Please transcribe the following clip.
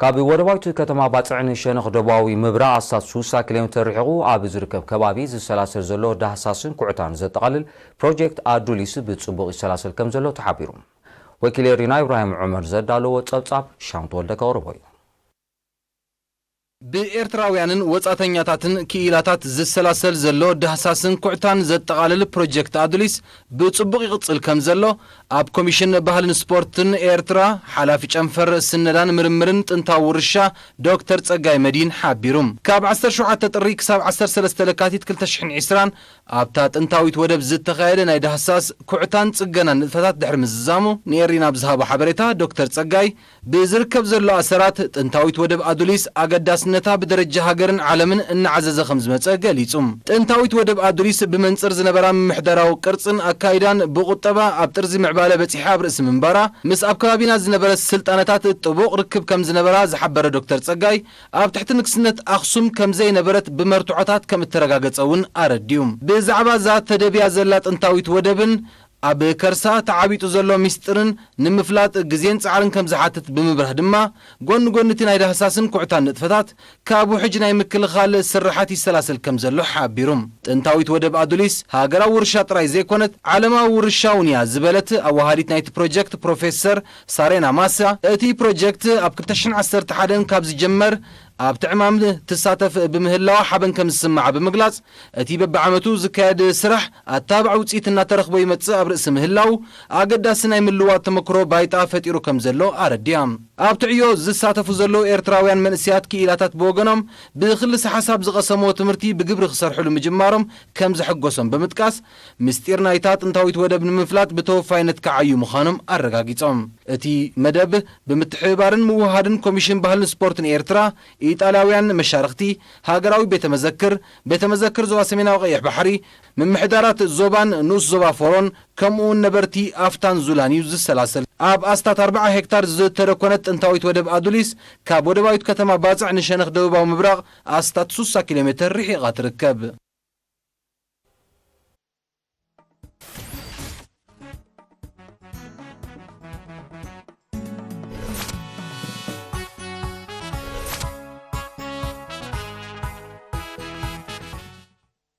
ካብ ወደባዊት ከተማ ባጽዕ ንሸነኽ ደቡባዊ ምብራቕ ኣስታት ሱሳ ኪሎ ሜትር ርሒቑ ኣብ ዝርከብ ከባቢ ዝሰላሰል ዘሎ ዳህሳስን ኩዕታን ዘጠቓልል ፕሮጀክት ኣዱሊስ ብጽቡቕ ይሰላሰል ከም ዘሎ ተሓቢሩ። ወኪል ኤሪና ኢብራሂም ዑመር ዘዳለዎ ጸብጻብ ሻም ተወልደ ከቕርቦ እዩ። ብኤርትራውያንን ወጻተኛታትን ክኢላታት ዝሰላሰል ዘሎ ዳህሳስን ኩዕታን ዘጠቓልል ፕሮጀክት ኣዱሊስ ብጽቡቕ ይቕጽል ከም ዘሎ ኣብ ኮሚሽን ባህልን ስፖርትን ኤርትራ ሓላፊ ጨንፈር ስነዳን ምርምርን ጥንታዊ ውርሻ ዶክተር ጸጋይ መዲን ሓቢሩ። ካብ ዓሰርተ ሸውዓተ ጥሪ ክሳብ ዓሰርተ ሰለስተ ለካቲት ክልተ ሽሕን ዕስራን ኣብታ ጥንታዊት ወደብ ዝተኻየደ ናይ ዳህሳስ ኩዕታን ጽገናን ንጥፈታት ድሕሪ ምዝዛሙ ንኤሪና ብዝሃቦ ሓበሬታ ዶክተር ጸጋይ ብዝርከብ ዘሎ ኣሰራት ጥንታዊት ወደብ ኣዱሊስ ኣገዳስነታ ብደረጃ ሃገርን ዓለምን እናዓዘዘ ከም ዝመጸ ገሊጹ። ጥንታዊት ወደብ ኣዱሊስ ብመንጽር ዝነበራ ምምሕዳራዊ ቅርጽን ኣካይዳን ብቁጠባ ኣብ ጥርዚ ምዕባለ በጺሓ ኣብ ርእሲ ምንባራ ምስ ኣብ ከባቢና ዝነበረ ስልጣነታት ጥቡቕ ርክብ ከም ዝነበራ ዝሓበረ ዶክተር ጸጋይ ኣብ ትሕቲ ንግስነት ኣኽሱም ከም ዘይነበረት ብመርትዖታት ከም እተረጋገጸ እውን ኣረዲኡ። ብዛዕባ እዛ ተደብያ ዘላ ጥንታዊት ወደብን ኣብ ከርሳ ተዓቢጡ ዘሎ ሚስጥርን ንምፍላጥ ግዜን ጻዕርን ከም ዝሓትት ብምብራህ ድማ፣ ጎኒ ጎኒ እቲ ናይ ዳህሳስን ኩዕታን ንጥፈታት፣ ካብ ውሕጅ ናይ ምክልኻል ስራሓት ይሰላሰል ከም ዘሎ ሓቢሩ። ጥንታዊት ወደብ ኣዱሊስ ሃገራዊ ውርሻ ጥራይ ዘይኮነት፣ ዓለማዊ ውርሻ እውን እያ ዝበለት ኣዋሃዲት ናይቲ ፕሮጀክት ፕሮፌሰር ሳሬና ማሳ፣ እቲ ፕሮጀክት ኣብ ክልተ ሽሕን ዓሰርተ ሓደን ካብ ዝጀመር ኣብቲ ዕማም ትሳተፍ ብምህላዋ ሓበን ከም ዝስምዓ ብምግላጽ፣ እቲ በብዓመቱ ዝካየድ ስራሕ ኣተባባዒ ውጽኢት እናተረኽቦ ይመጽእ ኣብ ርእሲ ምህላው፣ ኣገዳሲ ናይ ምልዋጥ ተመክሮ ባይጣ ፈጢሩ ከም ዘሎ ኣረዲኣ። ኣብቲ ዕዮ ዝሳተፉ ዘለዉ ኤርትራውያን መንእሰያት ክኢላታት ብወገኖም፣ ብክልሰ ሓሳብ ዝቐሰምዎ ትምህርቲ ብግብሪ ክሰርሕሉ ምጅማሮም ከም ዘሐጎሶም ብምጥቃስ፣ ምስጢር ናይታ ጥንታዊት ወደብ ንምፍላጥ ብተወፋይነት ክዓዩ ምዃኖም ኣረጋጊጾም። እቲ መደብ ብምትሕብባርን ምውህሃድን ኮሚሽን ባህልን ስፖርትን ኤርትራ፣ ኢጣልያውያን መሻርኽቲ፣ ሃገራዊ ቤተ መዘክር፣ ቤተ መዘክር ዞባ ሰሜናዊ ቀይሕ ባሕሪ፣ ምምሕዳራት ዞባን ንኡስ ዞባ ፎሮን፣ ከምኡውን ነበርቲ ኣፍታን ዙላን እዩ ዝሰላሰል። ኣብ ኣስታት ኣርብዓ ሄክታር ዝተደኮነት ጥንታዊት ወደብ ኣዱሊስ፣ ካብ ወደባዊት ከተማ ባጽዕ ንሸነኽ ደቡባዊ ምብራቕ ኣስታት ሱሳ ኪሎ ሜትር ርሒቓ ትርከብ።